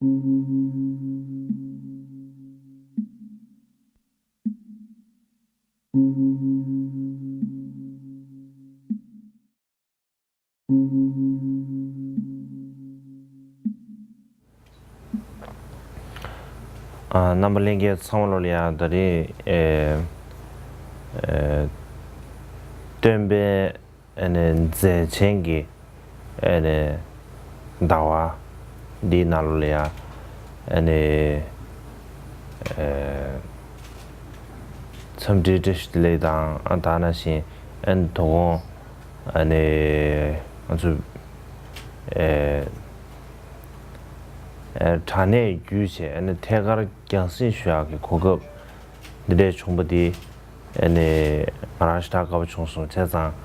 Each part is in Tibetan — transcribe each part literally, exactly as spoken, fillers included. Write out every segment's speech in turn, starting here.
ཨ། རྣམ་པ་ལྷན་རྒྱས་ཚང་མ་ལོ་ལ་ཡ། ད་རེས་ཨེ་ཨེ་སྟོན་པའི་ཨ་ནི་མཛད་ཆེན་གྱི་ཨ་ནི་ཟླ་བ་འདིའི་ནང་ལོ་ལ་ཡ། ཨ་ནི་ཨེ་འཚམས་འདྲི་བཀྲ་ཤིས་བདེ་ལེགས་དང་། ཨ། ད་ནང་བཞིན་ཨ་ནི་དོ་དགོང་ཨ་ནི་ང་ཚོ་ཨེ་ཨེ་དྲ་གནས་བརྒྱུད་བྱས་ཨ་ནི་ཐད་ཀར་རྒྱང་སྲིང་ཞུ་ཡག་གི་གོ་སྐབས་འདི་འདྲས་བྱུང་བ་འདི་ཨ་ནི་ང་རང་ཞེ་དྲག་དགའ་པོ་བྱུང་སོང་། བྱས་ཙང་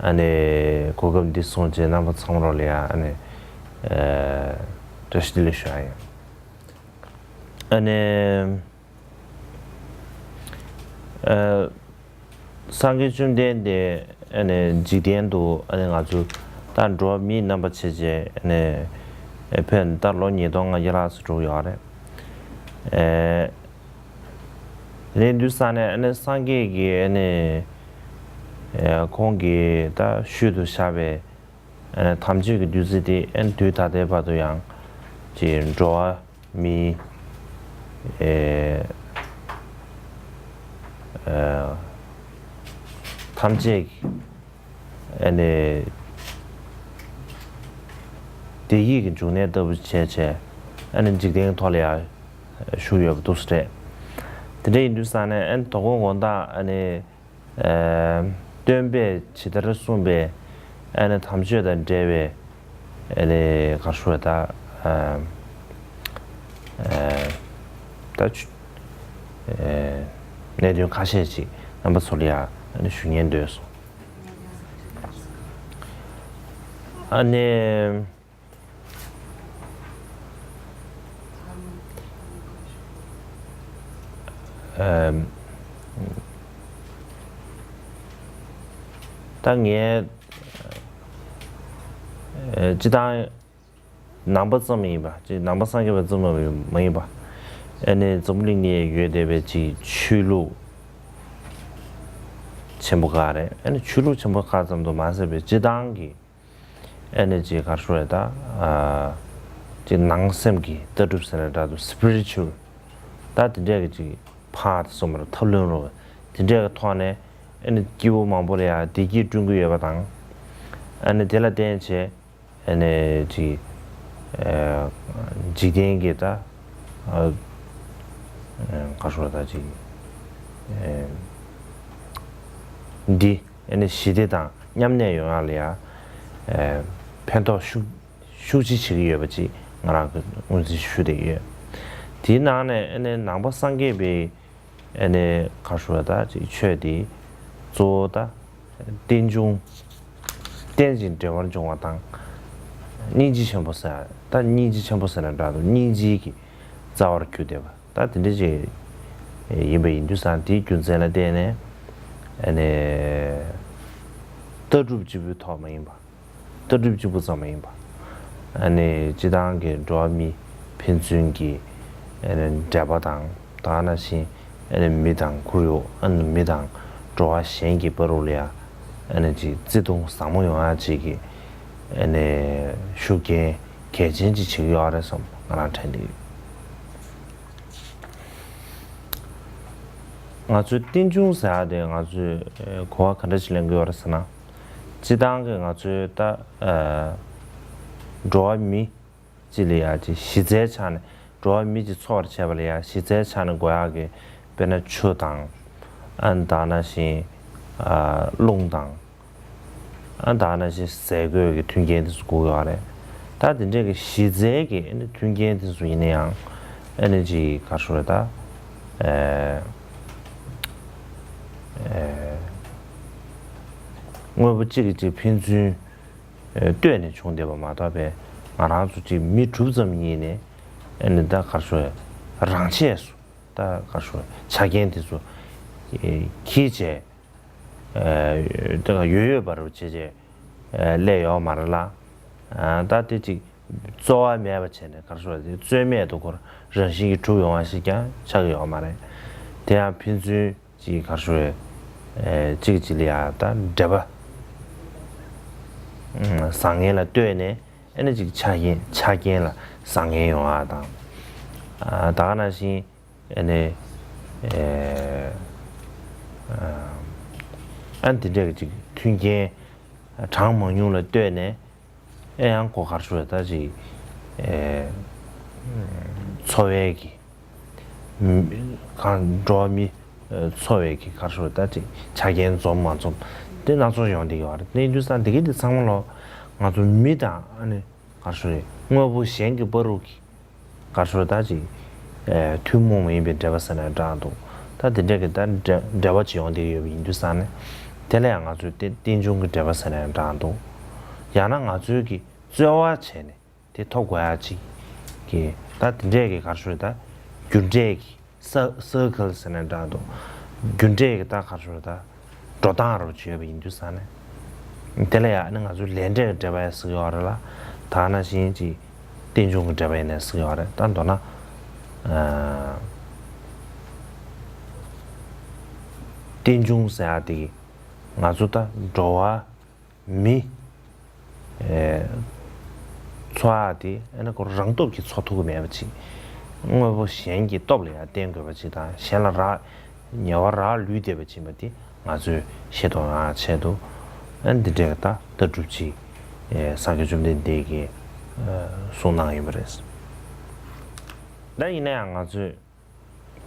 ཨ་ནི་གོ་སྐབས་འདི་བཟུང་བྱས་རྣམ་པ་ཚང་མ་ལོ་ལ་ཡ་ཨ་ནི་ཨེ་བཀྲ་ཤིས་བདེ་ལེགས་ཞུ་ཡག་ཡིན། ཨ་ནི་ཨ་སངས་རྒྱས་བཅོམ་ལྡན་འདས་ཨ་ནི་འཇིག་རྟེན་དུ་ཨ་ནི་ང་ཚོ་ད་འགྲོ་བ་མིའི་རྣམ་པ་བྱས་བྱས་ཨ་ནི་ཨེ་ཕེབས་ནས་ད་ལོ་ཉིས་སྟོང་ལྔ་བརྒྱ་ལྷག་ཙམ་འགྲོ་གི་ཡོད་རེད། ཨེ་དེ་དུས་ཙ་ནས་ཨ་ནི་སངས་རྒྱས་ཀྱིས་ཨ་ནི་ཨེ་ཁོང་གིས་ད་ཤུལ་དུ་བཞག་པའི་ཨ་ནི་དམ་ཆོས་ཀྱི་བདུད་རྩི་དེ་ཨ་ནི་དུས་ད་ལྟའི་བར་དུ་ཡང་ཅིག་འགྲོ་བ་མི་ཨེ་ཨེ་ཐམས་ཅད་ཀྱི་ཨ་ནི་བདེ་སྐྱིད་ཀྱི་འབྱུང་གནས་ལྟ་བུ་བྱས་བྱས་ཨ་ནི་འཇིག་རྟེན་ཐོག་ལ་ཡང་བཞུགས་ཡོད་པ་འདུག་ཟེར། དེ་འདྲ་ཡིན་དུས་ཙ་ནས་ཨ་ནི་དོ་དགོང་དགོང་དག་ཨ་ནི་ཨ་སྟོན་པས་ཇི་ལྟར་གསུངས་པའི་ཨ་ནི་དམ་ཆོས་དང་འབྲེལ་བའི་ཨ་ནི་ག་རེ་ཞུ་དགོས་རེད་ད། ཨ་ཨ་ད་ཆུ་ཨ་གནད་དོན་ཁ་ཤས་ཅིག་རྣམ་པ་ཚོ་ལ་ཡང་ཨ་ནི་ཞུ་སྙིང་འདོད་སོང་། ཨ་ནི། ཨམ། ད་ངས་ཨ་སྤྱིར་བཏང་ནང་པ་ཙམ་ཡིན་པ། ཅིག་ནང་པ་སངས་རྒྱས་པ་ཙམ་མ་ཡིན་པ། ཨ་ནི་འཛམ་བུ་གླིང་ནས་ཡོད་བསྡད་པའི་ཅིག་ཆོས་ལུགས་ཆེན་པོ་ཁག་རེད། ཨ་ནི་ཆོས་ལུགས་ཆེན་པོ་ཁག་ཙམ་དུ་མ་ཟད་པའི་སྤྱིར་བཏང་གི་ཨ་ནི་ཅིག་ག་རེ་ཞུ་དགོས་རེད་ད། ཨ་ཅིག་ནང་སེམས་ཀྱི་ལྟ་གྲུབ་ཟེར་ན་འདྲ་འདུག་སི་པི་རི་ཅུ་ཨལ་ད་དེ་འདྲས་ཀྱི་ཅིག་ཕར་སོང་བར་ཐབས་ལམ་རོགས་དེ་འདྲས་ཀྱི་ཐོག་ནས་ཨ་ནི་སྐྱེ་བོ་མང་པོ་ལ་ཡང་བདེ་སྐྱིད་བསྐྲུན་གྱི་ཡོད་པ་དང་། ཨ་ནི་དེ་ལ་བརྟེན་བྱས་ཨ་ནི་ཅིག་ཨ་འཇིག་རྟེན་གྱི་ད་ཨ་ག་རེ་ཞུ་དགོས་རེད་ད། ཅིག་ཨ་འདི་ཨ་ནི་ཞི་བདེ་དང་མཉམ་གནས་ཡོང་ཡག་ལ་ཡང་ཨ་ཕན་ཐོགས་ཤུགས་ཤུགས་ཆེ་བྱེད་ཀྱི་ཡོད་པ་ཅིག་ང་རང་གིས་ངོས་འཛིན་ཞུ་བསྡད་ཀྱི་ཡོད། དེའི་ནང་ནས་ཨ་ནི་ནང་པ་སངས་རྒྱས་པའི་ཨ་ནི་ག་རེ་ཞུ་དགོས་རེད་ད། ཅིག་ཆོས་དེ་གཙོ་བོ་ད་རྟེན་འབྱུང་། རྟེན་ཅིང་འབྲེལ་བར་འབྱུང་བ་དང་། སྙིང་རྗེ་ཆེན་པོ་ཟེར། ད་སྙིང་རྗེ་ཆེན་པོ་ཟེར་ན་འདྲ་འདུག་སྙིང་རྗེ་གི་རྩ་བར་གྱུར་བསྡད་པ་ད་དེ་འདྲ་ཅིག་ཡིན་པ་ཡིན་དུས་ཙང་དེའི་རྒྱུ་མཚན་ལ་བརྟེན་ནས་ཨ་ནི་ལྟ་གྲུབ་གཅིག་པུའི་ཐོག་མ་ཡིན་པ། ལྟ་གྲུབ་གཅིག་པུ་ཙམ་མ་ཡིན་པ། ཨ་ནི་སྤྱིར་བཏང་གི་འགྲོ་བ་མི་ཕན་ཚུན་གྱི་ཨ་ནི་འབྲེལ་བ་དང་། ད་ག་ནང་བཞིན་ཨ་ནི་མི་དང་ཁོར་ཡུག་ཨ་ནི་མི་དང་འགྲོ་བ་གཞན་གྱི་བར་ལ་ཡང་ཨ་ནི་ཅིག་བརྩེ་དུང་ཟབ་མོ་ཡོང་ཡག་ཅིག་གི་ཨ་ནི་ཤུགས་རྐྱེན་གལ་ཆེན་ཅིག་བྱེད་ཀྱི་ཡོད་རེད་བསམ་ང་རང་དྲན་གྱི་ཡོད། ང་ཚོའི་རྟེན་འབྱུང་ཟེར་ཡག་དེ་ང་ཚོས་གོ་བ་ག་འདྲ་ཞིག་ལེན་གྱི་ཡོད་རེད་ཟེར་ན། སྤྱིར་བཏང་གི་ང་ཚོའི་ད་ཨ་འགྲོ་བ་མི་གཅིག་ལ་ཡ་ཅིག་གཞི་རྩའི་ཆ་ནས་འགྲོ་བ་མི་གཅིག་འཚོ་བར་བྱེད་པ་ལ་ཡ་གཞི་རྩའི་ཆ་ནས་དགོས་ཡག་གི་དཔེར་ན་ཆུ་དང་། ཨ་ནི་ད་ག་ནང་བཞིན་ཨ་རླུང་དང་། ཨ་ནི་ད་ག་ནང་བཞིན་ཟས་གོས་ཀྱི་མཐུན་རྐྱེན་དེ་ཚོ་དགོས་ཡོད་རེད། ད་དེ་འདྲས་ཀྱི་གཞི་རྩའི་གི་ཨ་ནི་མཐུན་རྐྱེན་དེ་ཚོ་ཡིན་ན་ཡང་ཨ་ནི་ཅིག་ག་རེ་ཞུ་དགོས་རེད་ད། ཨེ་ཨེ་དངོས་པོ་གཅིག་གིས་གཅིག་ཕན་ཚུན་ཨེ་ལྟོས་ནས་བྱུང་བསྡད་པ་མ་གཏོགས་པའི་ང་རང་ཚོ་གཅིག་མི་གྲུབ་ཙམ་ཡིན་ནས་ཨ་ནི་ད་ག་རེ་ཞུ་དགོས་རེད། རང་ཆས་སུ་ད་ག་རེ་ཞུ་དགོས་རེད། ཆ་རྐྱེན་དེ་ཚོ་ཨེ་འཁྱེར་བྱས་ཨེ་ད་ག་ཡོད་ཡོད་པ་རུ་བྱས་བྱས་ཨེ་སླེབས་ཡོད་མ་རེད་ལ། ཨ་ད་དེ་གཅིག་ རྩོལ་བ་མེད་པ་བྱས་ནས་ག་རེ་ཟེར་དགོས་རེད། དེ་རྩོལ་མེད་དུ་ཁོ་རང་བཞིན་གྱིས་གྲུབ་ཡོང་བ་ཞིག་ཀྱང་ཆགས་ཀྱི་ཡོད་མ་རེད། དེ་ཡང་ཕན་ཚུན་གཅིག་ག་རེ་ཟེར་དགོས་རེད། ཨེ་གཅིག་གཅིག་ལ་ཡང་ད་འབྲེལ་པ་བཟང་ངན་ལ་ལྟོས་ནས། ཨ་ནི་གཅིག་ཆ་རྐྱེན་ཆ་རྐྱེན་ལ་བཟང་ངན་ཡོང་བ་དང་། ཨ་ད་ག་ནང་བཞིན་ཨ་ནི་ཨེ་ཨ་འདི་འདྲས་ཀྱི་གཅིག་མཐུན་རྐྱེན་གྲངས་མང་ཉུང་ལ་ལྟོས་ནས། ཨེ་ཡང་ཁོ་ག་རེ་ཟེར་དགོས་རེད། ད་ཅིག་ཨེ་འཚོ་བའི་གི་གང་འགྲོ་བ་མི་འཚོ་བའི་གི་ག་རེ་ཟེར་དགོས་རེད། ད་ཅིག་ཆ་རྐྱེན་འཛོམས་མ་འཛོམས་དེ་སྣ་ཚོགས་ཡོང་བསྡད་ཡོད་རེད། དེ་ཡིན་དུས་ཙང་དེ་གི་དེ་ཚང་མ་ལོ་ང་ཚོ་མི་དང་ཨ་ནི་ག་རེ་ཟེར་དགོས་རེད། དངོས་པོ་གཞན་གྱི་བར་དུ་གི་ག་རེ་ཟེར་དགོས་རེད། ད་ཅིག་ཨེ་ཐུན་མོང་མ་ཡིན་པའི་འབྲེལ་བ་ཟེར་ན་འདྲ་འདུག་ད་དེ་འདྲས་ཀྱི་ད་འབྲེལ་འབྲེལ་བ་ཅིག་ཡོང་བསྡད་ཡོད་པ་ཡིན་དུས་ཙང་ནས། དེ་ལ་ཡང་ང་ཚོས་རྟེན་རྟེན་འབྱུང་གི་འབྲེལ་བ་ཟེར་ན་འདྲ་འདུག་ཡང་ན་ང་ཚོས་ཀྱི་རྩོལ་བ་བྱས་ནས་དེ་ཐོབ་དགོས་ཡ་ཅིག་གི་ད་དེ་འདྲས་ཀྱི་ག་རེ་ཟེར་དགོས་རེད། ད་རྒྱུ་འབྲས་ཀྱི་ས་circle ཟེར་ན་འདྲ་འདུག་རྒྱུ་འབྲས་ཀྱི་ད་ག་རེ་ཟེར་དགོས་རེད། ད་འགྲོ་སྟངས་རུ་བྱས་པ་ཡིན་དུས་ཙང་ནས། དེ་ལ་ཡང་ནི་ང་ཚོས་ལས་འབྲས་ཀྱི་འབྲེལ་བ་ཡང་ཟེར་གྱི་ཡོད་རེད་ལ། ད་ག་ནང་བཞིན་གྱི་རྟེན་འབྱུང་གི་འབྲེལ་བ་ཡིན་ནའི་ཟེར་གྱི་ཡོད་རེད། ད་མདོར་ན་ཨ་རྟེན་འབྱུང་ཟེར་ཡ་དེ་གི་ང་ཚོ་ད་འགྲོ་བ་མི་ཨེ་འཚོ་བ་དེ་ཨ་ནི་ཁོ་རང་སྟོབས་ཀྱིས་འཚོ་ཐུབ་ཀྱི་མེད་པ་ཅིག་དངོས་པོ་གཞན་གྱི་སྟོབས་ལ་ཡང་བརྟེན་དགོས་པ་ཅིག་དང་། གཞན་ལ་རག་ཉེ་བར་རག་ལུས་བསྡད་པ་ཅིག་ཡིན་པ་དེ་ང་ཚོས་ཤེས་རྟོགས་ཡོང་ཡ་ཆེད་དུ། ཨ་ནི་འདི་འདྲའི་ད་ལྟ་གྲུབ་ཅིག་ཨེ་སངས་རྒྱས་བཅོམ་ལྡན་འདས་ཀྱིས་ཨེ་གསུངས་གནང་ཡོད་པ་རེད། ད་ཡིན་ན་ཡང་ང་ཚོས་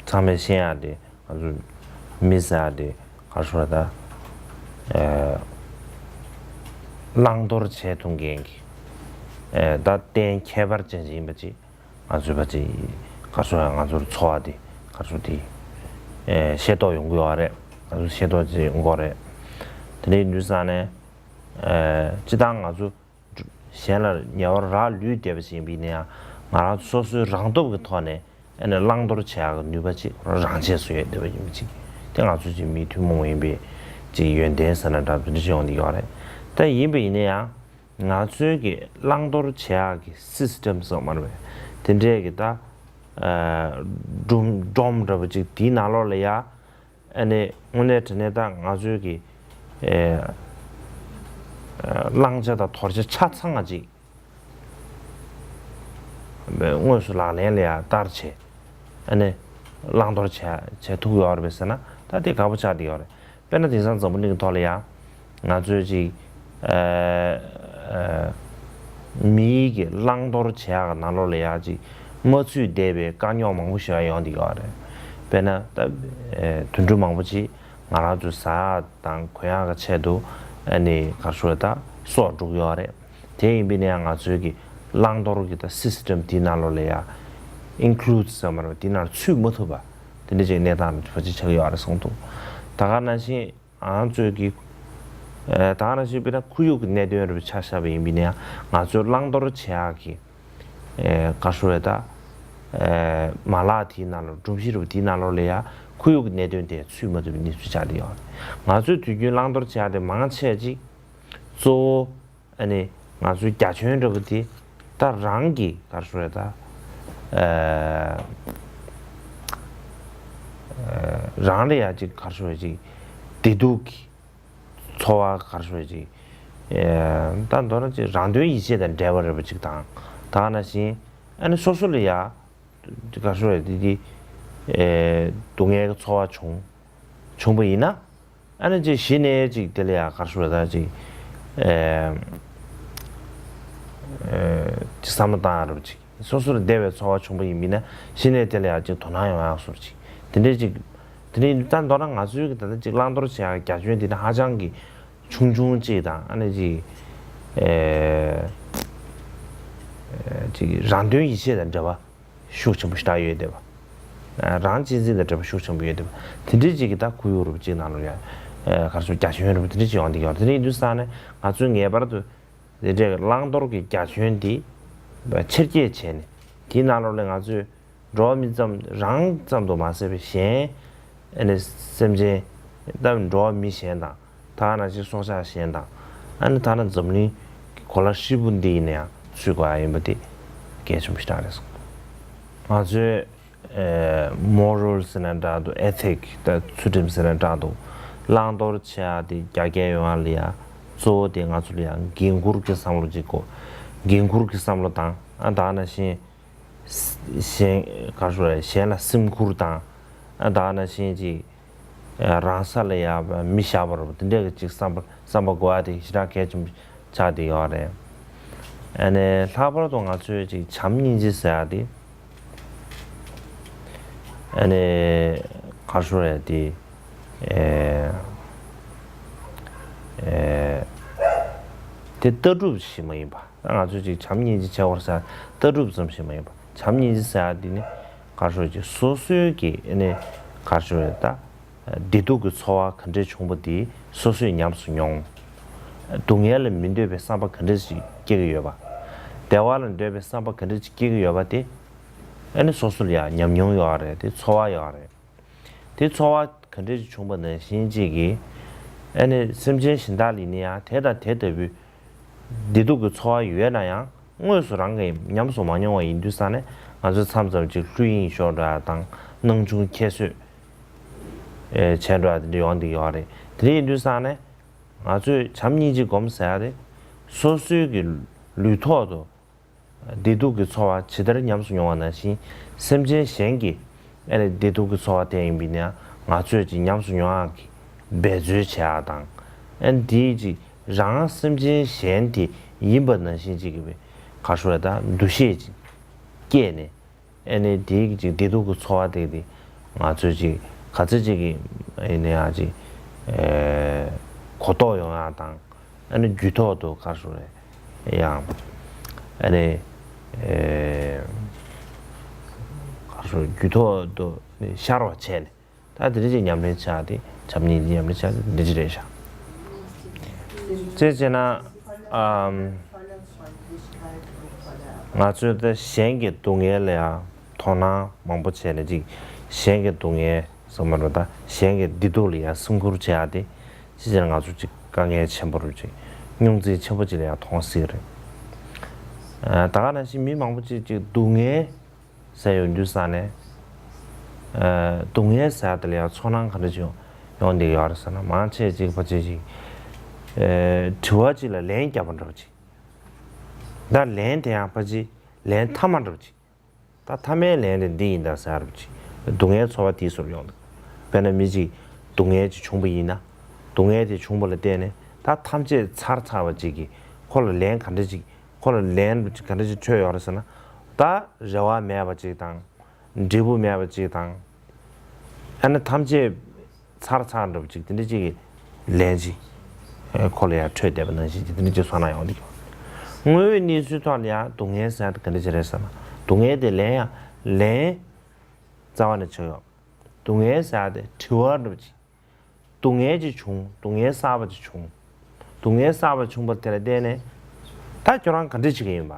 ཚང་མས་ཤེས་ཡ་དེ། ང་ཚོ་མི་ཟེར་ཡ་དེ་ག་རེ་ཟེར་དགོས་རེད། ད་ཨེ་བླང་དོར་བྱེད་ཐུབ་མཁན་གྱི་ཨེ་ད་རྟེན་ཁྱད་པར་ཅན་ཞིག་ཡིན་པ་ཅིག་ང་ཚོའི་བ་ཅིག་ག་རེ་ཟེར་དགོས་རེད། ང་ཚོར་འཚོ་བ་དེ་ག་རེ་ཟེར་དགོས་རེད། དེ་ཨེ་ཤེས་རྟོགས་ཡོང་གི་ཡོད་རེད། ང་ཚོ་ཤེས་རྟོགས་ཅིག་ཡོང་གི་ཡོད་རེད། དེ་འདྲ་ཡིན་དུས་ཙང་ནས་ཨེ་སྤྱིར་བཏང་ང་ཚོ་གཞན་ལ་ཉེ་བར་རག་ལུས་བསྡད་པ་ཞིག་ཡིན་པ་ཡིན་ན་ཡང་། ང་རང་ཚོ་སོ་སོའི་རང་སྟོབས་ཀྱི་ཐོག་ནས་ཨ་ནི་བླང་དོར་བྱེད་ཡག་གི་ནུས་པ་ཅིག་རང་ཆས་སུ་ཡོད་བསྡད་པ་ཡིན་པ་ཅིག་དེ་ང་ཚོ་ཅིག་མི་ཐུན་མོང་ཡིན་པའི་ཅིག་ཡོན་ཏན་ཟེར་ན་འདྲ་དེ་འདྲ་ཅིག་ཡོང་གི་ཡོད་རེད། ད་ཡིན་པ་ཡིན་ན་ཡང་ང་ཚོའི་གི་བླང་དོར་བྱེད་ཡག་གི་སི་སི་ཊེམ་ཟེར་བ་མ་རེད་པས། དེ་འདྲའི་གི་ད་ཨ་སྒྲོམ་སྒྲོམ་འདྲ་པོ་ཅིག་དེའི་ནང་ལོགས་ལ་ཡ། ཨ་ནི་དངོས་གནས་དྲང་གནས་ད་ང་ཚོའི་གི་ཨེ་ཨེ་བླང་བྱ་དང་དོར་བྱ་ཆ་ཚང་བ་ཅིག་དངོས་སུ་ལག་ལེན་ལ་ཡང་བསྟར་བྱས། ཨ་ནི་བླང་དོར་བྱས་བྱས་ཐུབ་ཡོད་རེད་པས་ཟེར་ན། ད་དེ་དགའ་པོ་ཆགས་བསྡད་ཡོད་རེད། དཔེར་ན་དེང་སང་འཛམ་བུ་གླིང་གི་ཐོག་ལ་ཡང་ང་ཚོས་ཅིག་ཨ་ཨ་མིའི་གི་བླང་དོར་བྱེད་ཡག་གི་ནང་ལོགས་ལ་ཡང་ཅིག་མ་ཚུད་བསྡད་པའི་དཀའ་རྙོག་མང་པོ་ཞིག་ཡོང་བསྡད་ཡོད་རེད། དཔེར་ན་ད་ཨེ་དུད་འགྲོ་མང་པོ་ཅིག་ང་རང་ཚོའི་ཟ་ཡག་དང་གོན་ཡག་གི་ཆེད་དུ་ཨ་ནི་ག་རེ་ཟེར་དགོས་རེད། ད་སྲོག་སྒྲུག་ཡོད་རེད། དེ་ཡིན་པ་ཡིན་ན་ཡང་ང་ཚོའི་གི་བླང་དོར་གྱི་ད་སི་སི་ཊེམ་དེའི་ནང་ལོགས་ལ་ཡང་ཨིན་ཀུ་ལུ་ཌི་ཟེར་བ་མ་རེད་པས། དེའི་ནང་ཚུད་མ་ཐུབ་པ་དེ་འདྲ་ཅིག་གནས་སྟངས་ཅིག་ཆགས་ཀྱི་ཡོད་རེད་གསུངས་འདུག་ད་ག་ནང་བཞིན་ང་ཚོའི་གི་ཨ་ད་ག་ནང་བཞིན་དཔེར་ན་ཁོར་ཡུག་གི་གནད་དོན་རེད་པས། ཆ་བཞག་པ་ཡིན་པ་ཡིན་ན་ཡང་ང་ཚོས་བླང་དོར་བྱེད་ཡག་གི་ཨེ་ག་རེ་ཟེར་དགོས་རེད། ད་ཨེ་མ་ལག་དེའི་ནང་ལོགས། སྒྲོམ་གཞི་རེད་པས། དེའི་ནང་ལོགས་ལ་ཡང་ཁོར་ཡུག་གི་གནད་དོན་དེ་ཚུད་མ་ཐུབ་པའི་གནས་ཚུལ་ཆགས་བསྡད་ཡོད་རེད། ང་ཚོས་དུས་རྒྱུན་བླང་དོར་བྱེད་ཡག་དེ་མང་ཆེ་ཅིག་གཙོ་བོ་ཨ་ནི་ང་ཚོའི་རྒྱ་ཁྱོན་འདྲ་པོ་དེ་ད་རང་གི་ག་རེ་ཟེར་དགོས་རེད། ད་ཨ་ཨ་རང་ལ་ཡང་ཅིག་ག་རེ་ཟེར་དགོས་རེད། ཅིག་བདེ་སྡུག་གི་འཚོ་བ་ག་རེ་ཟེར་དགོས་རེད། ཅིག་ཨ་ད་མདོར་ན་ཅིག་རང་དོན་ཡིད་བྱེད་དང་འབྲེལ་བ་རེད་པ་ཅིག་དང་། ད་ག་ནང་བཞིན་ཨ་ནི་སོ་སོ་ལ་ཡང་ག་རེ་ཟེར་དགོས་རེད། དེ་དེ་ཨེ་སྡུག་བསྔལ་གྱི་ཚོར་བ་བྱུང་བྱུང་པ་ཡིན་ན། ཨ་ནི་ཅིག་གཞི་ནས་ཅིག་དེ་ལ་ཡང་ག་རེ་ཟེར་དགོས་རེད། ད་ཅིག་ཨེ་ཨེ་ཅིག་བསམ་བློ་བཏང་ཡག་རེད་པ་ཅིག་སོ་སོར་བདེ་བའི་ཚོར་བ་བྱུང་པ་ཡིན་པ་ཡིན་ན། གཞི་ནས་དེ་ལ་ཡང་ཅིག་དོ་སྣང་ཡོང་ཡག་བཟོ་འདྲ་ཅིག་དེ་འདྲའི་ཅིག་དེ་འདྲའི་ད་མདོར་ན་ང་ཚོའི་གི་ད་ལྟ་ཅིག་བླང་དོར་བྱེད་ཡག་རྒྱ་ཁྱོན་དེ་ནི་ཧ་ཅང་གི་ཆུང་ཆུང་ཅིག་དང་། ཨ་ནི་ཅིག་ཨེ་ཨེ་ཅིག་རང་དོན་ཡིད་བྱེད་དང་འབྲེལ་བ་ཤུགས་ཆེན་པོ་ཞེ་དྲག་ཡོད་བསྡད་པ། ཨ་རང་གཅེས་འཛིན་དང་འབྲེལ་བ་ཤུགས་ཆེན་པོ་ཡོད་བསྡད་པ། དེ་འདྲའི་ཅིག་གི་ད་ཁོར་ཡུག་རེད་པ་ཅིག་ནང་ལོགས་ཡ་ཨེ་ག་རེ་ཟེར། རྒྱ་ཁྱོན་རེད་པ་དེ་འདྲ་ཅིག་ཡོང་བསྡད་ཡོད་རེད། དེ་འདྲ་ཡིན་དུས་ཙང་ནས་ང་ཚོས་ངེས་པར་དུ་དེ་འདྲའི་བླང་དོར་གྱི་རྒྱ་ཁྱོན་དེ་ཆེར་སྐྱེད་བྱས་ནས། དེའི་ནང་ལོགས་ལ་ང་ཚོས་འགྲོ་བ་མི་ཙམ་རང་ཙམ་དུ་མ་ཟད་པའི་གཞན་ཨ་ནི་སེམས་ཅན་ད་འགྲོ་བ་མི་གཞན་དང་། ད་ག་ནང་བཞིན་སྲོག་ཆགས་གཞན་དང་། ཨ་ནི་ད་ནི་འཛམ་གླིང་གི་གོ་ལ་ཧྲིལ་པོ་འདི་ཡིན་ན་ཡང་ ཚུད་དགོས་ཡ་ཡིན་པ་དེ་གལ་ཆེན་པོ་ཞིག་རང་རེད་སོང་། ང་ཚོས་ཨེ་མོ་རལ་ཟེར་ན་འདྲ་འདུག་ཨེ་ཐིག་ད་ཚུལ་ཁྲིམས་ཟེར་ན་འདྲ་འདུག་བླང་དོར་བྱེད་ཡ་དེ་རྒྱ་སྐྱེད་ཡོང་ཡ་ལ་ཡ་གཙོ་བོ་དེ་ང་ཚོ་ལ་ཡ་འགན་འཁུར་གྱི་བསམ་བློ་ཅིག་དགོས། འགན་འཁུར་གྱི་བསམ་བློ་དང་ཨ་ད་ནང་བཞིན་གཞན་ག་རེ་ཞུ་དགོས་རེད། གཞན་ལ་སེམས་ཁུར་དང་ཨ་ད་ནང་བཞིན་ཅིག་རང་ས་ལ་ཡ་མི་བཞག་པ་རེད་པ། དེ་འདྲ་གི་ཅིག་བསམ་པ་བསམ་པ་དགོས་ཡ་དེ་ཞེ་དྲག་གལ་ཆེན་པོ་ཆགས་བསྡད་ཡོད་རེད། ཨ་ནི་ལྷག་པར་དུ་ང་ཚོས་ཅིག་བྱམས་སྙིང་རྗེ་ཟེར་ཡ་དེ་ཨ་ནི་ག་རེ་ཞུ་དགོས་རེད། དེ་ཨེ་ཨེ་དེ་ལྟ་གྲུབ་ཞིག་མ་ཡིན་པ། ང་ཚོས་ཅིག་བྱམས་སྙིང་རྗེ་བྱེད་དགོས་ཟེར་ལྟ་གྲུབ་ཙམ་ཞིག་མ་ཡིན་པ། བྱམས་སྙིང་རྗེ་ཟེར་ཡ་འདི་ནི་ག་རེ་ཞུ་དགོས་རེད། ཅིག་སོ་སོའི་གི་ཨ་ནི་ག་རེ་ཞུ་དགོས་རེད། ད་བདེ་སྡུག་གི་ཚོར་བ་ག་འདྲས་བྱུང་པ་དེ་སོ་སོས་ཉམས་སུ་མྱོང་། སྡུག་བསྔལ་ལ་མི་འདོད་པའི་བསམ་པ་ག་འདྲས་ཞིག་སྐྱེ་གི་ཡོད་པ། བདེ་བ་ལ་འདོད་པའི་བསམ་པ་ག་འདྲས་ཞིག་སྐྱེ་གི་ཡོད་པ་དེ་ཨ་ནི་སོ་སོ་ལ་ཡང་ཉམས་མྱོང་ཡོད་རེད། དེ་ཚོར་བ་ཡོད་རེད། དེ་ཚོར་བ་ག་འདྲས་ཅིག་བྱུང་བ་ནང་བཞིན་ཅིག་གིས་ཨ་ནི་སེམས་ཅན་གཞན་དག་ལ་ནི་ཡང་དེ་དང་དེ་ལྟ་བུའི་བདེ་སྡུག་གི་ཚོར་བ་ཡོད་ན་ཡང་དངོས་སུ་རང་གིས་ཉམས་སུ་མ་མྱོང་བ་ཡིན་དུས་ཙང་ནས་ང་ཚོས་མཚམས་མཚམས་ཅིག་ལྷོད་གཡེང་ཤོར་འགྲོ་ཡ་དང་སྣང་ཆུང་ཁྱད་གསོད་བྱས་འགྲོ་ཡ་དེ་འདྲ་ཡོང་བསྡད་ཡོད་རེད། དེ་འདྲ་ཡིན་དུས་ཙང་ནས་ང་ཚོས་བྱམས་སྙིང་རྗེ་སྒོམ་ཟེར་ཡ་དེ་སོ་སོའི་གི་ལུས་ཐོག་ཏུ་བདེ་སྡུག་གི་ཚོར་བ་ཇི་ལྟར་ཉམས་སུ་མྱོང་བ་ནང་བཞིན་སེམས་ཅན་གཞན་གྱིས་ཨ་ནི་བདེ་སྡུག་གི་ཚོར་བ་དེ་ཡིན་པས་ན་ང་ཚོས་ཀྱི་ཉམས་སུ་མྱོང་ཡག་གི་འབད་རྩོལ་བྱེད་ཡག་དང་། ཨ་ནི་དེའི་ཅིག་རང་སེམས་ཅན་གཞན་དེ་ཡིན་པ་ནང་བཞིན་ཅིག་གི་ག་རེ་ཞུ་དགོས་རེད། ད་འདུ་ཤེས་ཅིག་སྐྱེས་ནས་ཨ་ནི་དེའི་ཅིག་བདེ་སྡུག་གི་ཚོར་བ་དེ་དེ་ང་ཚོས་ཅིག་ག་ཚོད་ཅིག་གི་ཨ་ནི་ཡང་ཅིག་གོ་རྟོགས་ཡོང་ཡག་དང་། ཨ་ནི་རྒྱུད་ཐོག་ཏུ་ག་རེ་ཞུ་དགོས་རེད། ཡང་ཨ་ནི་ཨེ་ག་རེ་ཞུ་དགོས་རེད། རྒྱུད་ཐོག་ཏུ་ཤར་བ་བྱས་ནས་ད་དེ་འདྲ་ཅིག་ཉམས་ལེན་བྱ་དེ་བྱམས་སྙིང་རྗེ་ཉམས་ལེན་བྱ་དེ་འདི་ཅི་རེད་ཤག་ཅེས་བྱས་ན་ཨམ་ང་ཚོས་ད་གཞན་གྱི་སྡུག་བསྔལ་ལ་ཡང་དོ་སྣང་མང་པོ་བྱས་ནས་ཅིག་གཞན་གྱི་སྡུག་བསྔལ་ཟེར་མ་རེད། ད་གཞན་གྱི་བདེ་སྡུག་ལ་ཡང་སེམས་ཁུར་བྱེད་ཡ་དེ་ཅི་ཟེར་ན་ང་ཚོ་ཅིག་དཀའ་ངལ་ཆེན་པོ་རུ་ཅིག་རྙོག་འཛིང་ཆེན་པོ་ཅིག་ལ་ཡང་མཐོང་སྲིད་རེད། ད་ག་ནང་བཞིན་མི་མང་པོ་ཅིག་ཅིག་སྡུག་བསྔལ་ཟེར་ཡོང་དུས་ཙང་ནས། ཨ་སྡུག་བསྔལ་ཟེར་དེ་ལ་ཡང་ཚོར་སྣང་ག་འདྲ་ཅིག་ཡོང་ཡོང་བསྡད་ཡོད་རེད་ཟེར་ན། མང་ཆེ་ཅིག་ཕལ་ཆེར་ཅིག་ཨ་དྲི་བ་ཅིག་ལ་ལན་བརྒྱབ་པ་འདྲ་པོ་ཅིག་ད་ལན་དེ་ཡང་ཕལ་ཆེར་ལན་མཐའ་མ་འདྲ་པོ་ཅིག་ད་མཐའ་མའི་ལན་དེ་འདི་ཡིན་ད་ཟེར་རབས་ཅིག་སྡུག་བསྔལ་ཚོར་བ་དེའི་བཟོ་འདྲ་ཡོང་འདུག་དཔེར་ན་མི་གཅིག་སྡུག་བསྔལ་ཅིག་བྱུང་པ་ཡིན་ན། སྡུག་བསྔལ་དེ་བྱུང་བ་ལ་བརྟེན་ནས་ད་ཐམས་ཅད་ཚར་ཚར་བ་ཅིག་གིས་ཁོ་ལ་ལན་ག་འདྲ་ཅིག་ཁོ་ལ་ལན་ག་འདྲ་ཅིག་འཕྲོད་ཡོད་རེད་ཟེར་ན། ད་རེ་བ་མེད་པ་ཅིག་དང་། འབྲས་བུ་མེད་པ་ཅིག་དང་། ཨ་ནི་ཐམས་ཅད་ཚར་ཚར་འདྲ་པོ་ཅིག་དེ་འདྲ་ཅིག་གི་ལན་ཅིག་ཨེ་ཁོ་ལ་ཡང་འཕྲོད་བསྡད་པ་ནང་བཞིན་གྱི་དེ་འདྲ་ཅིག་ཚོར་སྣང་ཡོང་གི་འདུག་དངོས་ཡོད་གནས་ཚུལ་ཐོག་ལ་ཡང་སྡུག་བསྔལ་ཟེར་ཡ་དེ་ག་འདྲ་ཅིག་རེད་ཟེར་ན། སྡུག་བསྔལ་དེ་ལན་ཡང་ལན་རྩ་བ་ནས་ཆགས་ཡོད། སྡུག་བསྔལ་ཟེར་ཡ་དེ་དྲི་བ་འདྲ་པོ་ཅིག་སྡུག་བསྔལ་ཅིག་བྱུང་། སྡུག་བསྔལ་གསར་པ་ཅིག་བྱུང་། སྡུག་བསྔལ་གསར་པ་བྱུང་བ་དེ་ལ་བརྟེན་ནས་ད་ཁྱོད་རང་ག་འདྲ་བྱེད་ཀྱི་ཡིན་པ།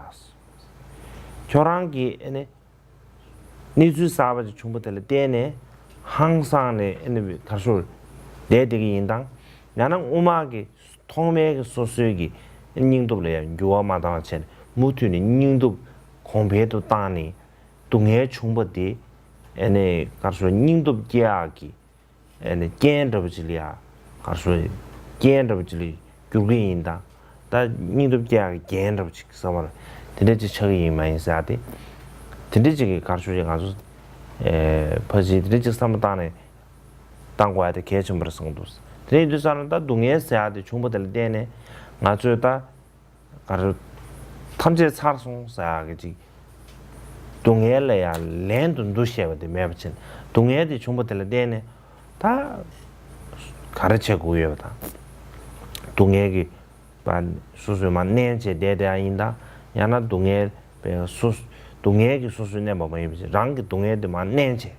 ཁྱོད་རང་གིས་ཨ་ནི་གནས་ཚུལ་གསར་པ་ཅིག་བྱུང་བ་དེ་ལ་བརྟེན་ནས་ཧང་སངས་ནས་ཨ་ནི་ག་རེ་ཞུ་དགོས་རེད། བསྡད་བསྡད་ཀྱི་ཡིན་དང་། ཡང་ན་སྔོན་མ་གི་ཐོག་མའི་གི་སོ་སོའི་གི་སྙིང་སྟོབས་ལ་ཡང་འགྱུར་བ་མ་བཏང་བ་བྱས་ནས་མུ་མཐུད་ནས་སྙིང་སྟོབས་གོང་འཕེལ་དུ་བཏང་ནས་སྡུག་བསྔལ་བྱུང་བ་དེ་ཨ་ནི་ག་རེ་ཞུ་དགོས་རེད། སྙིང་སྟོབས་སྐྱེ་ཡག་གི་ཨ་ནི་རྐྱེན་འདྲ་པོ་ཅིག་ལ་ཡ་ག་རེ་ཞུ་དགོས་རེད། རྐྱེན་འདྲ་པོ་ཅིག་ལ་འགྱུར་གྱི་ཡིན་དང་། ད་སྙིང་སྟོབས་སྐྱེ་ཡག་གི་རྐྱེན་འདྲ་པོ་ཅིག་བསམ་པ་རེད། དེ་འདྲ་ཅིག་ཆགས་ཀྱི་ཡིན་མ་ཡིན་ཟེར་ཡ་དེ། དེ་འདྲ་ཅིག་གི་ག་རེ་ཞུ་དགོས་རེད། ང་ཚོ་ཨེ་ཕལ་ཆེར་དེ་འདྲ་ཅིག་བསམ་བློ་བཏང་ནས་བཏང་དགོས་ཡ་དེ་གལ་ཆེན་པོ་རེད་བསམ་གྱི་འདུག་དེ་ཡིན་དུས་ཙང་ན་ད་སྡུག་བསྔལ་ཟེར་ཡ་དེ་བྱུང་བ་དེ་ལ་བརྟེན་ནས་ང་ཚོས་ད། ག་རེ། ཐམས་ཅད་ཚར་སོང་ཟེར་ཡག་གི་ཅིག་སྡུག་བསྔལ་ལ་ཡང་ལན་དུ་འདུ་ཤེས་པ་དེ་མེད་པ་བྱས་ནས་སྡུག་བསྔལ་དེ་བྱུང་བ་དེ་ལ་བརྟེན་ནས་ད་ག་རེ་བྱེད་དགོས་ཡོད་པ་དང་། སྡུག་བསྔལ་གྱི་བ་སོ་སོས་མར་མནན་བྱས་བསྡད་བསྡད་ཡ་ཡིན་དང་། ཡང་ན་སྡུག་བསྔལ་བའི་སོ་སྡུག་བསྔལ་གྱིས་སོ་སོ་མནན་པ་མ་ཡིན་པ་བྱས་རང་གི་སྡུག་བསྔལ་དེ་མར་མནན་བྱས།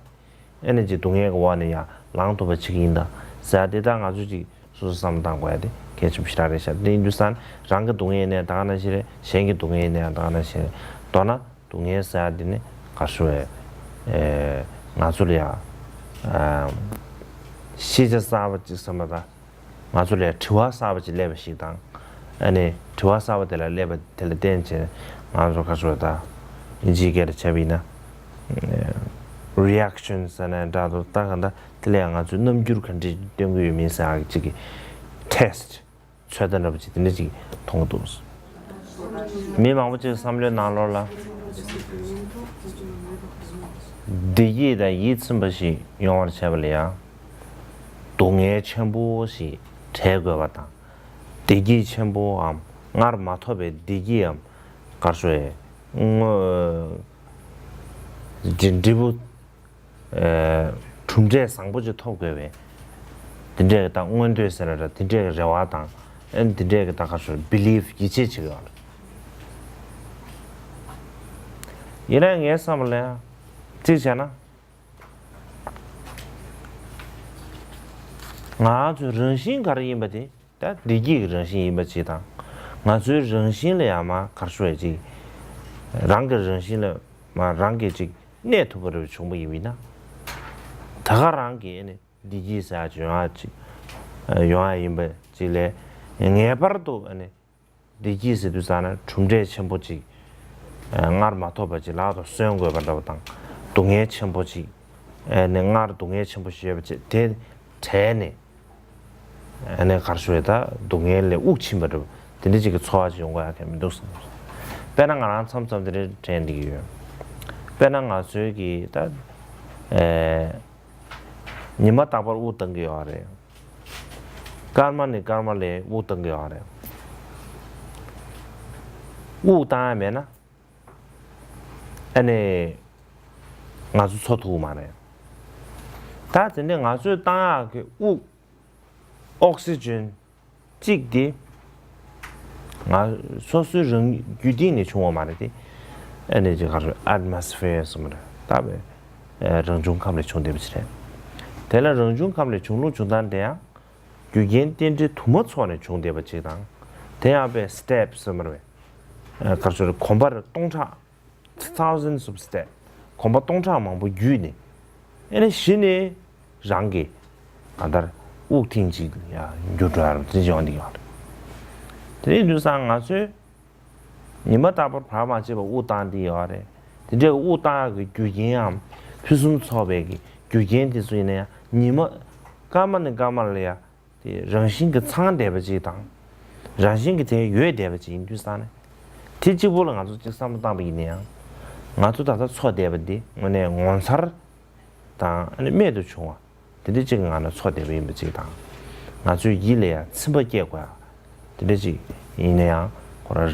ཨེ་ནི་ཅིག་སྡུག་བསྔལ་གྱི་འོག་ནས་ཡང་ལངས་ཐུབ་པ་བྱེད་ཀྱི་ཡིན་ད་ཟེར་ཡ་དེ་ད་ང་ཚོས་ཅིག་སོ་སོ་བསམ་བློ་བཏང་དགོས་ཡ་དེ་གལ་ཆེན་པོ་ཞེ་དྲག་རེད་ཤག་དེ་ཡིན་དུས་ཙང་རང་གི་སྡུག་བསྔལ་ཡིན་ནའང་ད་ག་ནང་བཞིན་རེད། གཞན་གྱི་སྡུག་བསྔལ་ཡིན་ནའང་ད་ག་ནང་བཞིན་རེད། མདོར་ན་སྡུག་བསྔལ་ཟེར་ཡ་དེ་ནི་ག་རེ་ཞུ་དགོས་རེད། ཨེ་ང་ཚོ་ལ་ཡ་ཨ་ཤེས་བྱ་གསར་པ་ཅིག་བསམ་པ་དང་། ང་ཚོ་ལ་ཡ་དྲི་བ་གསར་པ་ཅིག་སླེབས་པ་ཞིག་དང་། ཨ་ནི་དྲི་བ་གསར་པ་དེ་ལ་སླེབས་པ་དེ་ལ་བརྟེན་བྱས་ང་ཚོ་ཁ་ཤོར་ད་ཨིན་ཇིའི་སྐད་ལ་བྱས་པ་ཡིན་ན་རི་ཨེག་ཤན་ཟེར་ན་འདྲ་འདུག་ད་ག་འདྲ་དེ་ལས་ང་ཚོས་རྣམ་འགྱུར་ག་འདྲ་སྟོན་གྱི་ཡོད་མིན་ཟེར་ཡག་གི་ཅིག་གི་ཊེ་སི་ཊི་ཚོད་ལྟ་འདྲ་པོ་ཅིག་དེ་འདྲ་ཅིག་མཐོང་གི་འདུག་མི་མང་པོ་ཅིག་བསམ་བློའི་ནང་ལོགས་ལ་བདེ་སྐྱིད་དང་ཡིད་ཚིམ་པ་ཞིག་ཡོང་བར་བྱེད་པ་ལ་ཡང་སྡུག་བསྔལ་ཆེན་པོ་ཞིག་འཕྲད་དགོས་པ་དང་། བདེ་སྐྱིད་ཆེན་པོའམ་སྔར་མ་ཐོབ་པའི་བདེ་སྐྱིད་འམ་གར་ཤོ་ཡའི་དངོས་འབྲས་འབྲས་བུ་གྲུབ་འབྲས་བཟང་པོ་ཅིག་ཐོབ་དགོས་པའི་དེ་འདྲའི་ད་མངོན་འདོད་ཟེར་ན་འདྲ་དེ་འདྲའི་རེ་བ་དང་ཨ་ནི་དེ་འདྲའི་ད་གར་ཤོ་བི་ལིབ་ཡིད་ཆེས་བྱེད་ཀྱི་ཡོད་རེད། ཡིན་ནའི་ངའི་བསམ་པ་ལ་ཡང་གཅིག་བྱས་ན་ང་ཚོའི་རང་བཞིན་ག་རེ་ཡིན་པ་དེ། ད་བདེ་སྐྱིད་ཀྱི་རང་བཞིན་ཡིན་པ་ཅིག་དང་། ང་ཚོའི་རང་བཞིན་ལ་ཡང་མ་གར་ཤོ་ཡ་ཅིག་རང་གི་རང་བཞིན་ལ་མ་རང་གིས་ཅིག་གནས་ཐུབ་པ་རེ་བྱུང་པ་ཡིན་པས་ན། ད་ག་རང་གིས་ནི་བདེ་སྐྱིད་ཟེར་ཡ་ཅིག་ཡོང་ཡ་ཅིག་ཡོང་ཡ་ཡིན་པ་ཅིག་ལས་ངེས་པར་དུ་ནི་བདེ་སྐྱིད་ཟེར་དུས་ཙང་ན་གྲུབ་འབྲས་ཆེན་པོ་ཅིག་སྔར་མ་ཐོབ་པ་ཅིག་ལག་ཏུ་སོན་དགོས་པ་འདྲ་བ་དང་སྡུག་བསྔལ་ཆེན་པོ་ཅིག་ནི་སྔར་སྡུག་བསྔལ་ཆེན་པོ་ཞིག་ཡོད་པ་ཅིག་དེ་བྲལ་ནས། ཨ་ནི་གར་ཤོ་ཡ་ད་སྡུག་བསྔལ་ལས་དབུགས་ཕྱིན་པ་འདྲ་བོ་དེ་འདྲ་ཅིག་གི་ཚོར་བ་ཅིག་ཡོང་དགོས་ཡ་གང་མི་འདུག་བསམ། དཔེར་ན་ང་རང་མཚམས་མཚམས་དེ་འདྲ་དྲན་བསྡད་ཀྱི་ཡོད། དཔེར་ན་ང་ཚོའི་གི་ད་ཨེ་ཉི་མ་རྟག་པར་དབུགས་བཏང་གི་ཡོད་རེད། སྐར་མ་ནས་སྐར་མ་ལ་དབུགས་བཏང་གི་ཡོད་རེད། དབུགས་བཏང་ཡ་མེད་ན། ཨ་ནི་ང་ཚོ་འཚོ་ཐུབ་ཀྱི་མ་རེད། ད་དེ་ནས་ང་ཚོས་བཏང་ཡག་གི་དབུགས་ཨོག་སི་ཇན་གཅིག་དེ་ང་སོ་སོའི་རང་རྒྱུད་སྟེང་ནས་བྱུང་བ་མ་རེད་དེ། ཨ་ནི་ཅིག་ག་རེ་ཨེ་ཊི་མོ་སི་ཕི་ཡར་ཟེར་མ་རེད་ད་བས་རང་བྱུང་ཁམས་ལས་བྱུང་བསྡད་པ་ཅིག་རེད། དེ་ལ་རང་བྱུང་ཁམས་ལས་བྱུང་ལུགས་བྱུང་སྟངས་དེ་ཡང་རྒྱུ་རྐྱེན་རྟེན་འབྲེལ་དུ་མ་ཚོགས་ནས་བྱུང་བསྡད་པ་ཅིག་དང་། དེ་ཡང་བས་སི་ཊེབ་ཟེར་མ་རེད་བས་ག་རེ་ཟེར་གོམ་པ་རེ་སྟོང་ཕྲག thousands of step གོམ་པ་སྟོང་ཕྲག་མང་པོ་བརྒྱུད་ནས་ཨེ་ནས་གཞི་ནས་རང་གི་གང་ལྟར་དབུགས་ཐེངས་གཅིག་ཡང་འགྱུར་འགྲོ་ཡ་རུ་ཅི་བྱུང་འདི་ཡོད་རེད། དེ་ཡིན་དུས་ཙང་ང་ཚོས་ཉི་མ་རྟག་པར་བར་མ་ཆད་པར་དབུགས་བཏང་འདི་ཡོད་རེད། དེ་འདྲའི་དབུགས་བཏང་ཡག་གི་རྒྱུ་རྐྱེན་ཡང་ཕུན་སུམ་ཚོགས་པའི་གི་རྒྱུ་རྐྱེན་དེ་ཚོ་ཡིན་ན་ཡང་ཉི་མ་སྐར་མ་ནས་སྐར་མ་ལ་ཡ། དེ་རང་བཞིན་གྱིས་ཚང་བསྡད་པ་ཅིག་དང་། རང་བཞིན་གྱིས་དེ་ཡོད་བསྡད་པ་ཅིག་ཡིན་དུས་ཙང་ནས། དེ་གཅིག་པོ་ལ་ང་ཚོ་གཅིག་བསམ་བློ་བཏང་པ་ཡིན་ན་ཡང་། ང་ཚོ་ད་ལྟ་འཚོ་བསྡད་པ་འདི་དངོས་གནས་ངོ་མཚར་དང་ཨ་ནི་རྨད་དུ་བྱུང་བ་དེ་འདྲ་ཅིག་གི་ངང་ནས་འཚོ་བསྡད་པ་ཡིན་པ་ཅིག་དང་། ང་ཚོའི་ཡིད་ལ་ཡང་ཚིམ་པ་སྐྱེ་དགོས་ཡ་དེ་འདྲ་ཅིག་ཡིན་ན་ཡང་ཁོ་རང་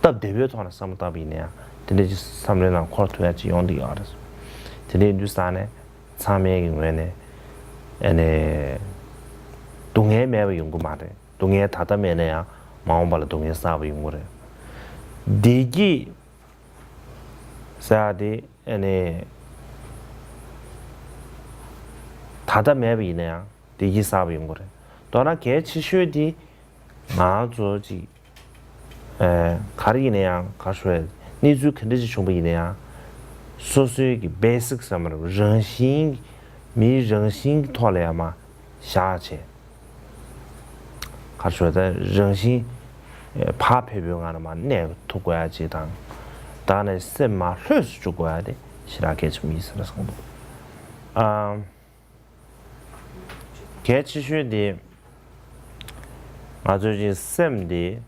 སྟབས་བདེ་བོའི་ཐོག་ནས་བསམ་བློ་བཏང་པ་ཡིན་ན་ཡང་དེ་འདྲ་ཅིག་བསམ་བློའི་ནང་འཁོར་ཐུབ་ཡ་ཅིག་ཡོང་གི་ཡོད་རེད། དེ་འདྲ་ཡིན་དུས་ཙང་ནས། ཚང་མའི་གི་ངོས་ནས་ཨ་ནི་སྡུག་བསྔལ་མེད་པ་ཡོང་གི་མ་རེད། སྡུག་བསྔལ་ད་ལྟ་མེད་ན་ཡང་མ་འོངས་པ་ལ་སྡུག་བསྔལ་གསར་པ་ཡོང་གི་རེད། བདེ་སྐྱིད་ཟེར་ཡ་དེ་ཨ་ནི་ད་ལྟ་མེད་པ་ཡིན་ན་ཡང་བདེ་སྐྱིད་གསར་པ་ཡོང་གི་རེད། མདོར་ན་གལ་ཆེ་ཤོས་དེ་ང་ཚོ་ཅིག་ཨེ། ག་རེ་ཡིན་ན་ཡང་ག་རེ་ཞུ་དགོས་རེད། གནས་ཚུལ་ག་འདྲ་ཞིག་བྱུང་བ་ཡིན་ན་ཡང་། སོ་སོའི་གི་བྷེ་སིག་ཟེར་མ་རེད། རང་བཞིན། མིའི་རང་བཞིན་གྱི་ཐོག་ལ་ཡང་མར་བཞག་བྱས། ག་རེ་ཞུ་དགོས་རེད། རང་བཞིན་ཨེ། བག་ཕེབས་པོའི་ངང་ནས་མར་གནས་ཐུབ་དགོས་ཡ་ཅིག་དང་། ད་ནས་སེམས་མར་ལྷོད་སུ་བཅུག་དགོས་ཡ་དེ་ཞེ་དྲག་གལ་ཆེན་པོ་ཡིན་ཟེར་ན་བསམ་འདུག་ཨ། གལ་ཆེ་ཤོས་དེ། ང་ཚོའི་ཅིག་སེམས་དེ།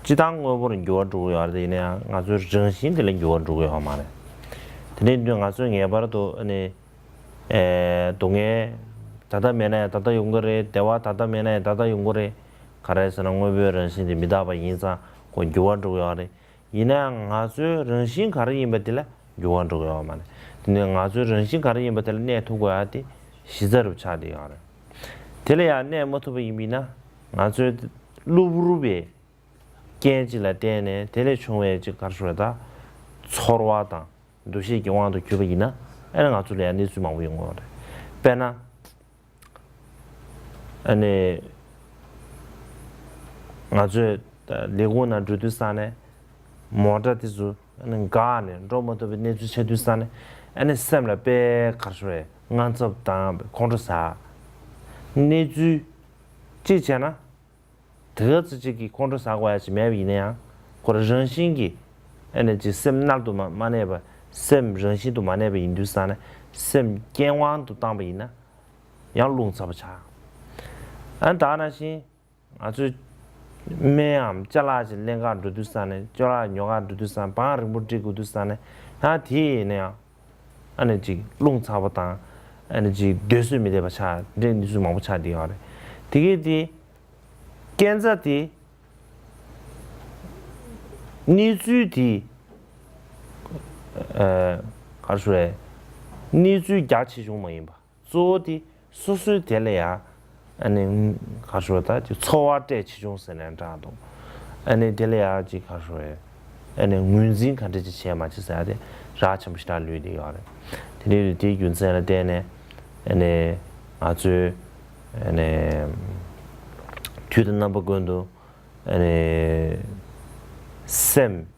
སྤྱིར་བཏང་དངོས་པོར་འགྱུར་བ་འགྲོ་གི་ཡོད་རེད། ཡིན་ན་ཡང་ང་ཚོའི་རང་བཞིན་དེ་ལ་འགྱུར་བ་འགྲོ་གི་ཡོད་མ་རེད། དེ་འདྲ་ཡིན་དུས་ང་ཚོས་ངེས་པར་དུ་ཨ་ནི། ཨེ། སྡུག་བསྔལ་ད་ལྟ་མེད་ན་ཡང་ད་ལྟ་ཡོང་གི་རེད། བདེ་བ་ད་ལྟ་མེད་ན་ཡང་ད་ལྟ་ཡོང་གི་རེད། ག་རེ་ཟེར་ན་དངོས་པོའི་རང་བཞིན་དེ་མི་རྟག་པ་ཡིན་ཙང་ཁོ་འགྱུར་བ་འགྲོ་གི་ཡོད་རེད། ཡིན་ན་ཡང་ང་ཚོའི་རང་བཞིན་ག་རེ་ཡིན་པ་དེ་ལ་འགྱུར་བ་འགྲོ་གི་ཡོད་མ་རེད། དེ་ནས་ང་ཚོའི་རང་བཞིན་ག་རེ་ཡིན་པ་དེ་ལ་གནས་ཐུབ་དགོས་ཡ་དེ་གཞི་རྩ་རུ་ཆགས་བསྡད་ཡོད་རེད། དེ་ལ་ཡང་གནས་མ་ཐུབ་པ་ཡིན་པས་ན་ང་ཚོའི་གློ་བུར་བའི་རྐྱེན་ཅིག་ལ་བརྟེན་ནས་དེ་ལས་བྱུང་བའི་ཅིག་ག་རེ་ཞུ་དགོས་རེད། ད་ཚོར་བ་དང་འདུ་ཤེས་ཀྱི་དབང་དུ་གྱུར་པ་ཡིན་ན་ཨ་ནི་ང་ཚོ་ལ་ཡང་གནས་ཚུལ་མང་པོ་ཡོང་གི་ཡོད་རེད། དཔེར་ན། ཨ་ནི། ང་ཚོས་ལས་ཁུངས་ནང་འགྲོ་དུས་ཙང་ནས་མོ་ཊ་དེ་ཚོ་ཨ་ནི་འགག་ནས་འགྲོ་མ་ཐུབ་པའི་གནས་ཚུལ་ཆགས་དུས་ཙང་ནས་ཨ་ནི་སེམས་ལ་དཔེ་ག་རེ་ཞུ་དགོས་རེད། དངངས་འཚབ་དང་ཁོང་ཁྲོ་ཟ། གནས་ཚུལ་གཅིག་བྱས་ན། དེ་ག་ཙམ་ཅིག་གི་ཁོང་ཁྲོ་ཟ་དགོས་ཡ་ཅིག་མེད་པ་ཡིན་ན་ཡང་། ཁོ་རང་རང་བཞིན་གྱིས་ཨ་ནི་ཅིག་སེམས་མནར་དུ་མ་མ་གནས་པ། སེམས་རང་བཞིན་དུ་མ་གནས་པ་ཡིན་དུས་ཙང་ནས་སེམས་སྐྱེ་དབང་དུ་བཏང་པ་ཡིན་ན་ཡང་རླུང་ཚ་པོ་ཆགས། ཨ་ནི་ད་ག་ནང་བཞིན་ང་ཚོས་སྨན་ཡང་ཅ་ལག་ཅིག་ལེན་གར་འགྲོ་དུས་ཙང་ནས། ཅ་ལག་ཉོ་གར་འགྲོ་དུས་ཙང་། བང་རིང་པོ་སྒྲིག་དགོས་དུས་ཙང་ནས་ཡང་དེ་ཡིན་ན་ཡང་། ཨ་ནི་ཅིག་རླུང་ཚ་པོ་དང་། ཨ་ནི་ཅིག་སྡོད་བཟོད་མི་བདེ་བ་ཆགས། འདྲེ་འདི་ཚོ་མང་པོ་ཆགས་བསྡད་ཡོད་རེད། དེ་གས་དེ་རྐྱེན་རྩ་དེ་གནས་ཚུལ་དེ་ཨ་ག་རེ་ཞུ་རེད། གནས་ཚུལ་རྒྱ་ཆེ་ཆུང་མ་ཡིན་པ། གཙོ་བོ་དེ་སོ་སོའི་དེ་ལ་ཡ། ཨ་ནི་ག་རེ་ཞུ་རེད། ད་ཅིག་ཚོར་བ་སྤྲད་ཆེ་ཆུང་ཟེར་ནའང་འདྲ་འདུག་ཨ་ནི་དེ་ལ་ཡ་ཅིག་ག་རེ་ཞུ་རེད། ཨ་ནི་ངོས་འཛིན་ག་འདྲ་ཅིག་བྱས་མ་བྱས་ཟེར་ཡ་དེ་རག་ཆེན་པོ་ཞེ་དྲག་ལུས་བསྡད་ཡོད་རེད། དེ་འདྲའི་དེའི་རྒྱུ་མཚན་ལ་བརྟེན་ནས། ཨ་ནི་ང་ཚོས་ཨ་ནི་དུས་དང་རྣམ་པ་ཀུན་ཏུ་ཨ་ནི་སེམས་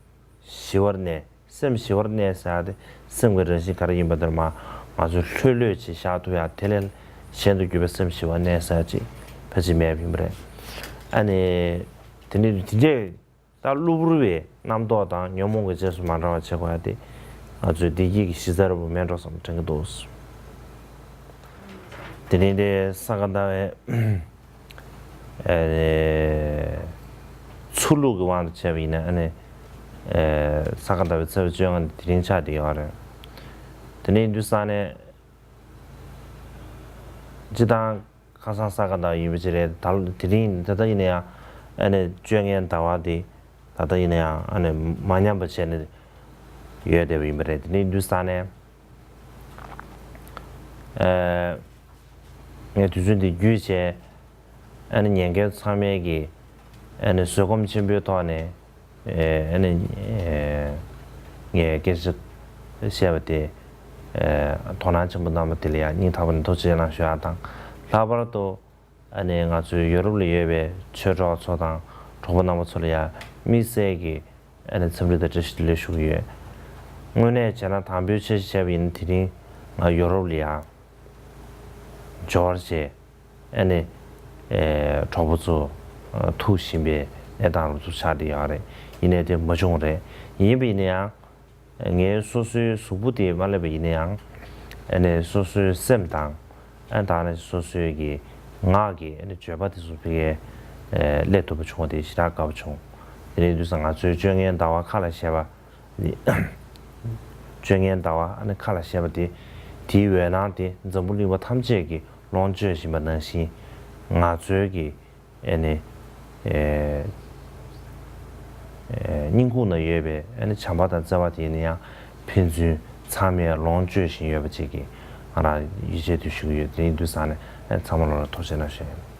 ཞི་བར་གནས། སེམས་ཞི་བར་གནས་ཟེར་ཡ་དེ་སེམས་ཀྱི་རང་བཞིན་ག་རེ་ཡིན་པ་དེར་མ་ང་ཚོས་ལྷོད་ལྷོད་བྱས་བཞག་ཐུབ་ཡ། དེ་ལས་གཞན་དུ་གྱུར་པའི་སེམས་ཞི་བར་གནས་ཟེར་ཡ་ཅིག་ཕལ་ཆེར་མེད་པ་ཡིན་པ་རེད། ཨ་ནི་དེ་ནི་དེ་འདྲའི་ད་གློ་བུར་བའི་རྣམ་རྟོག་དང་ཉོན་མོངས་ཀྱི་རྗེས་སུ་མ་འབྲང་བ་བྱེད་དགོས་ཡ་དེ་ང་ཚོས་བདེ་སྐྱིད་ཀྱི་གཞི་རྩ་རུ་མེད་འགྲོ་བསམ་དྲན་གྱི་འདུག་དེ་རིང་དེ་ས་ག་ཟླ་བའི་ཨ་ནི་ཚུར་ལུགས་ཀྱི་དབང་དུ་བྱས་པ་ཡིན་ན། ཨ་ནི་ཨ་ས་ག་ཟླ་བའི་ཚེས་པ་བཅོ་ལྔ་ནི་དེ་རིང་ཆགས་བསྡད་ཡོད་རེད། དེ་ནས་ཡིན་དུས་ཙང་ནས་སྤྱིར་བཏང་ཁ་སང་ས་ག་ཟླ་བ་ཡིན་པ་ཅིག་རེད། ད་དེ་རིང་ད་ལྟ་ཡིན་ན་ཡང་ཨ་ནི་བཅོ་ལྔའི་ཟླ་བ་དེ་ད་ལྟ་ཡིན་ན་ཡང་ཨ་ནི་མ་ཉམས་པ་བྱས་ནས་ཡོད་བསྡད་པ་ཡིན་པ་རེད། དེ་ནས་ཡིན་དུས་ཙང་ནས། ཨ་ངས་དུས་ཚོད་འདི་བརྒྱུད་བྱས། ཨ་ནི་ཉན་མཁན་ཚང་མས་ཀྱིས་ཨ་ནི་བཟོད་སྒོམ་ཆེན་པོའི་ཐོག་ནས་ཨ་ནི་ངས་སྐད་ཆ་བཤད་པ་དེ་དོ་སྣང་ཆེན་པོ་གནང་བ་དེ་ལ་ཡང་སྙིང་ཐག་པ་ནས་ཐུགས་རྗེ་ཆེ་གནང་ཞུ་ཡག་དང་། ལྷག་པར་དུ་ཨ་ནི་ང་ཚོའི་ཡོ་རོབ་ལ་ཡོད་པའི་ཆོས་གྲོགས་ཚོ་དང་གྲོགས་པོ་རྣམ་པ་ཚོ་ལ་ཡང་དམིགས་བསལ་གྱི་ཨ་ནི་འཚམས་འདྲི་དང་བཀྲ་ཤིས་བདེ་ལེགས་ཞུ་གི་ཡོད། དངོས་གནས་བྱས་ན་དང་པོའི་འཆར་གཞི་བྱས་པ་ཡིན་ན་དེ་རིང་ང་ཡོ་རོབ་ལ་ཡང་འབྱོར་བྱས། ཨ་ནི་ཨེ་གྲོགས་པོ་ཚོ་ཨ་ཐུག་བཞིན་པའི་གནས་སྟངས་རུ་ཚུར་ཆགས་བསྡད་ཡོད་རེད། ཡིན་ནའི་དེ་མ་བྱུང་རེད། ཡིན་པ་ཡིན་ན་ཡང་ངའི་སོ་སོའི་གཟུགས་པོ་དེ་མ་སླེབས་པ་ཡིན་ན་ཡང་། ཨ་ནི་སོ་སོའི་སེམས་དང་། ཨ་ནི་ད་ནི་སོ་སོའི་གི་ངག་གི་ཨ་ནི་བརྗོད་པ་དེ་ཚོ་ཕ་གིར་ཨེ་སླེབས་ཐུབ་པ་བྱུང་བ་དེ་ཞེ་དྲག་དགའ་པོ་བྱུང་། དེ་རིང་དུས་སང་ང་ཚོའི་བཅོ་ལྔའི་ཟླ་བ་ཁ་ལ་བཞག་པ། བཅོ་ལྔའི་ཟླ་བ་ཨ་ནི་ཁ་ལ་བཞག་པ་དེ། དེའི་འོད་སྣང་དེ་འཛམ་བུ་གླིང་པ་ཐམས་ཅད་ཀྱིས་ལོངས་སྤྱོད་བཞིན་པ་ནང་བཞིན། ང་ཚོའི་གི་ཨ་ནི་ཨེ་ཨེ་སྙིང་ཁུང་ན་ཡོད་པའི་ཨ་ནི་བྱམས་པ་དང་བརྩེ་བ་དེ་ཡིན་ན་ཡང་ཕན་ཚུན་ཚང་མས་ལོངས་སྤྱོད་བཞིན་ཡོད་པ་ཅིག་གི་ང་རང་ཡིད་ཆེས་དེ་ཞུ་གི་ཡོད། དེ་ཡིན་དུས་སང་ནས་ཨ་ཚང་མ་ལོ་ལ་ཐུགས་རྗེ་གནང་ཞུ་ཡིན།